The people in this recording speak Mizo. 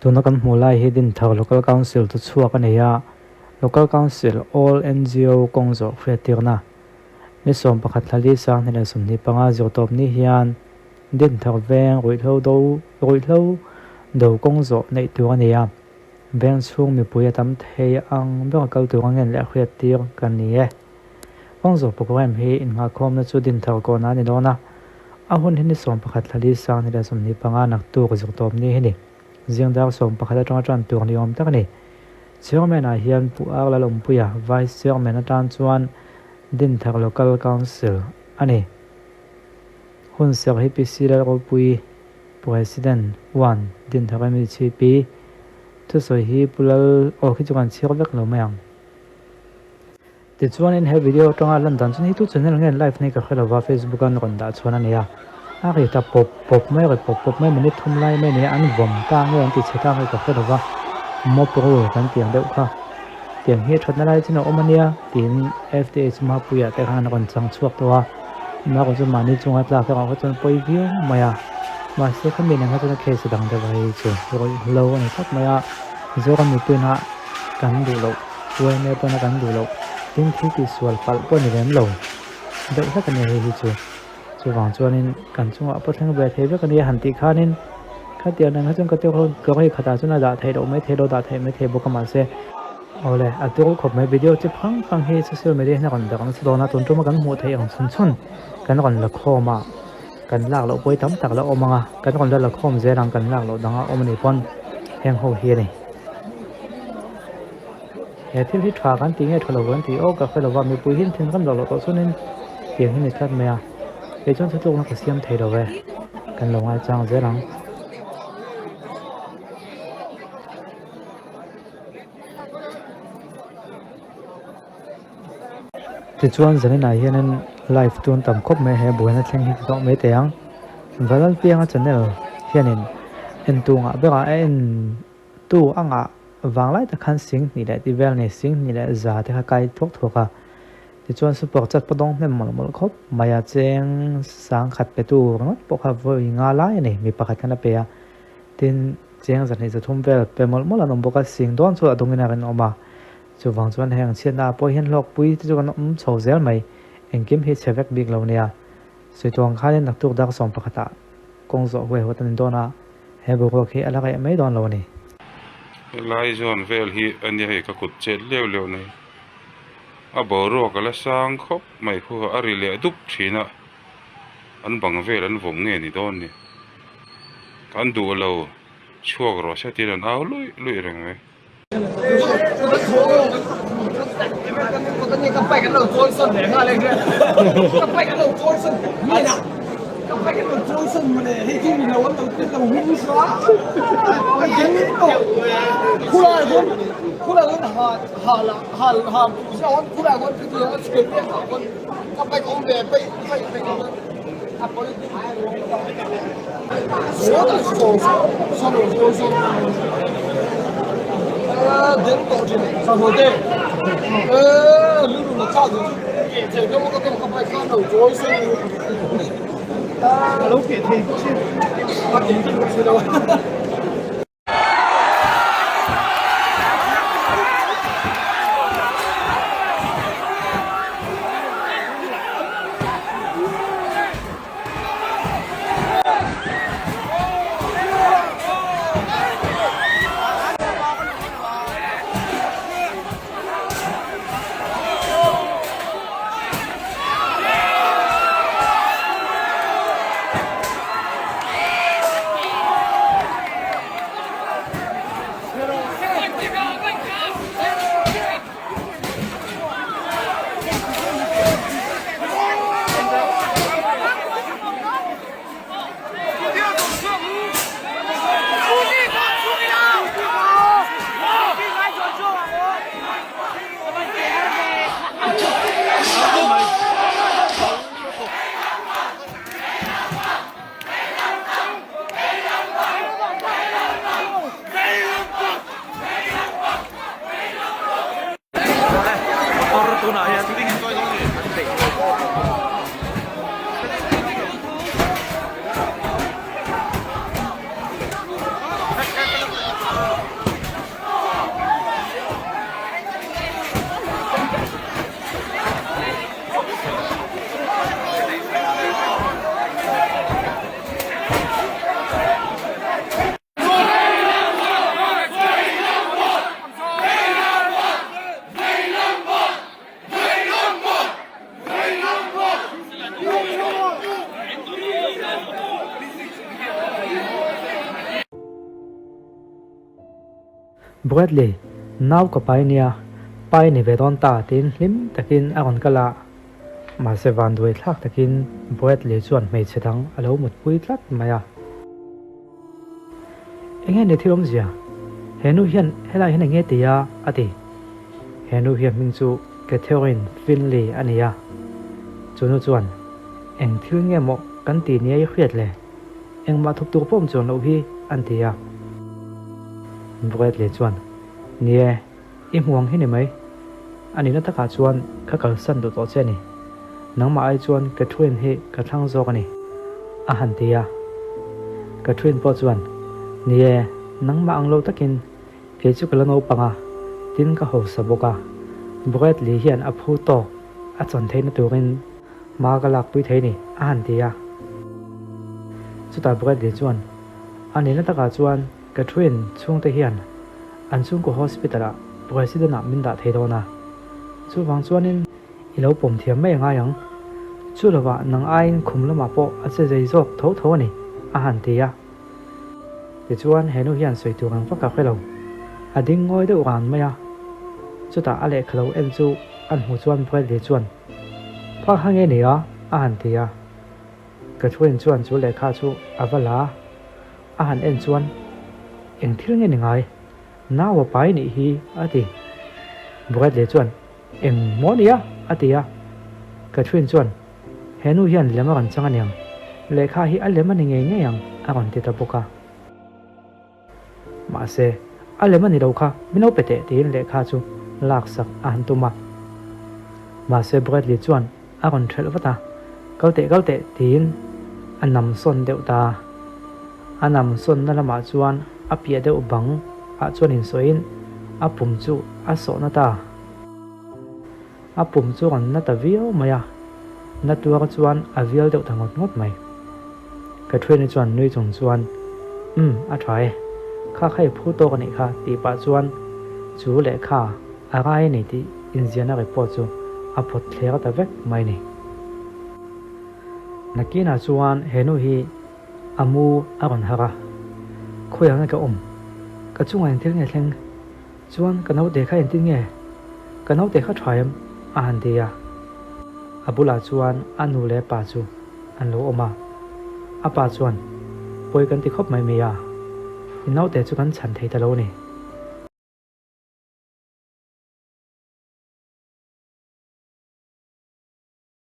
Tuna kan hmuh lai hi Dinthar Local Council chu chhuak a nei a, Local Council All NGO kawng zawh hriattirna ni 11 thla li 2025 zirtawp ni hian Dinthar veng ruihhlo do ruihhlo do kawng zawh neih tur a ni a, veng chhung mipui a tam thei ang ber kal tur a ngen leh hriattir kan ni e. Kawng zawh programme hi innghahkhawmna chu Dinthar kawhna a ni dawn a, a hun hi ni 11 thla li 2025 naktuk zirtawp ni hi ni. Zing dar 11 atanga tan tur ni awm tak a ni. Chairman ah hian Pu Ar Lalawmpuia, Vice Chairman atan chuan Dinthar Local Council a ni. Hun serh hi PC Lalropui, President, one, Dinthar MHP. Thusawi hi Pu Lal aw khi chu kan chhiar vek lo mai ang. Tichuanin he video atanga lan dan chuan hei tu channel nge live nei ka hre lova Facebook a an rawn dah chhuan a ni a, a ri ta pawp pawp mai ri pawp pawp mai minute thum lai mai a ni a, an vawm ta nge an ti chhe ta nge ka hre lova mop ru kan tih ang deuh kha tiang hi a thatna lai chin a awm a nia tiin FTH Mapuia te khan an rawn chang chhuak tawh a, erawh chu mahni chunga tlak erawh kha chuan pawi viau mai a, mahse khami nen kha chuan a case dang deuh a hei chu rawihlo a ni tlat mai a, Zoram mipuina kan duh loh. Uaime pawn a kan duh loh tin thil tih sual palh pawh ni lem lo deuh hlek a nia hei hi chu. Chuvang chuanin kan chungah pawh thleng ve thei vek a nia han tih khanin khatiang ang kha chuan ka tawk ho ka hei khatah chuan a dah theih loh mai thei lo dah theih mai thei bawk a mahse awle a tur khawp mai video chi phang phang hi social media hian a rawn dah nasa dawn a tun tuma kan hmuh theih ang chhun chhun kan rawn la khawm a kan lak loh pawi tam tak la awm ang a kan rawn la la khawm zel ang kan lak loh dang a awm a nih pawn heng ho hi a ni. He thil hi tha kan tih nge tha lo kan tih aw ka hre lova mipui hi an thinrim loh loh tawh chuanin tiang hi ni tlat mai a kei chuan thutlukna ka siam thei lo ve kan lo ngaichang zel ang. Tichuan zaninah hianin live tun tam khawp mai he buaina thleng hi ti tawh mai teh ang Valalpianga channel hianin entu ngah berah a en Tu a ngah vanglai tak khan sing hnih leh ti vel nei sing hnih leh za te kha kai thuak thuak a. Tichuan super chat pawh dawng hnem mawlh mawlh khawp mai a, cheng sang khat pe tu ringawt pawh kha vawi nga lai a ni, mi pakhat khan a pe a. Tin, cheng zahnih zathum vel pe mawlh mawlh an awm bawk a, sing dawn chu a dawngin a rinawm a. Chuvang chuan heng chhiatna ah pawh hian hlawkpui te chu kan awm chho zel mai, engkim hi chhe vek bik lo nia. Sawitu ang khanin naktuk dar 11 ah kawng zawh huai huat a ni dawn a. He boruak hi a la reh mai dawn lo a ni. Helai zawn vel hi a nia hei ka kut chet leuh leuh nei. A boruak a la sang khawp mai khu a ri leh dup thin a, an bang vel an vawm nge ni dawn ni. Kan duh lo chhuak rawh se tiin an au luih luih reng mai. Bradley, nau ka pai nia, pai ni ve dawn ta tiin hlim takin a rawn kal a. Mahse vanduai thlak takin Bradley chuan hmeichhe dang a lo mutpui tlat mai a. Enge ni thil awmzia? He nu hian helai hian enge ti a? a ti. He nu hian hming chu Catherine Finley a ni a. Chu nu chuan, Eng thil nge maw kan ti nia i hriat le? Engmah thup tur pawh awm chuan loh hi, an ti a. Bradley chuan, Ni e, i hmu ang hi ni mai. A nihna takah chuan ka kalsan duh tawh che a ni. Nangmah ai chuan Catherine hi ka thlang zawk a ni, a han ti a. Catherine pawh chuan, Ni e, nangmah ang lo takin kei chu ka la naupang a, tin ka hausa bawk a. Bradley hian a phu tawk a chan theihna turin hma ka lakpui thei ni, a han ti a. Chutah Bradley chuan, A nihna takah chuan Catherine chhungte hian an chhungkaw hospital-ah President-ah min dah thei dawn a, chuvang chuanin, I lo pawm thiam mai a ngai ang. Chu lovah nang aiin khum lamah pawh a che zei zawk tho tho a ni, a han ti a. Tichuan he nu hian sawi tur ang vak a hre lo. A ding ngawi deuh ran mai a. Chutah a lehkha lo en chu an hmuh chuan Bradley chuan, Phak ha nge ni a? a han ti a. Catherine chuan chu lehkha chu a va la a, a han en chuan, Eng thil nge ni ngai? Nau a pai nih hi, a ti. Bradley chuan, Eng maw nia? a ti a. Catherine chuan, He nu hian lem a rawn chang aniang, lehkha hi a lem a ni ngei ngei ang, a rawn ti ta bawk a. Mahse, a lem a ni lo kha, min lo pe teh, tiin lehkha chu laksak a han tum a. Mahse, Bradley chuan a rawn ṭhelh vat a, Kal teh, kal teh, tiin a nam sawn deuh ta a. A nam sawnna lamah chuan a piah deuh bang ah chuan insawiin a pum chu a sawhna ta. A pum chu rawn na ta viau mai a, na tuar chuan a vial deuh ta ngawt ngawt mai. Catherine-i chuan nui chung chuan, Umm, a tha e. Kha kha i phu tawk a nih kha, tih pah chuan chu lehkha a rai a ni tih inziahna report chu a phawt thler ta vek mai ni. Nakinah chuan he nu hi a mu a rawn harh a, Khawiah nge ka awm? Ka chungah engthil nge thleng? Chuan ka naute kha engtin nge? Ka naute kha tha em? a han ti a. A bulah chuan a nu leh pa chu an lo awm a. A pa chuan, Pawi kan ti khawp mai mai a, i naute chu kan chhan thei ta lo a ni.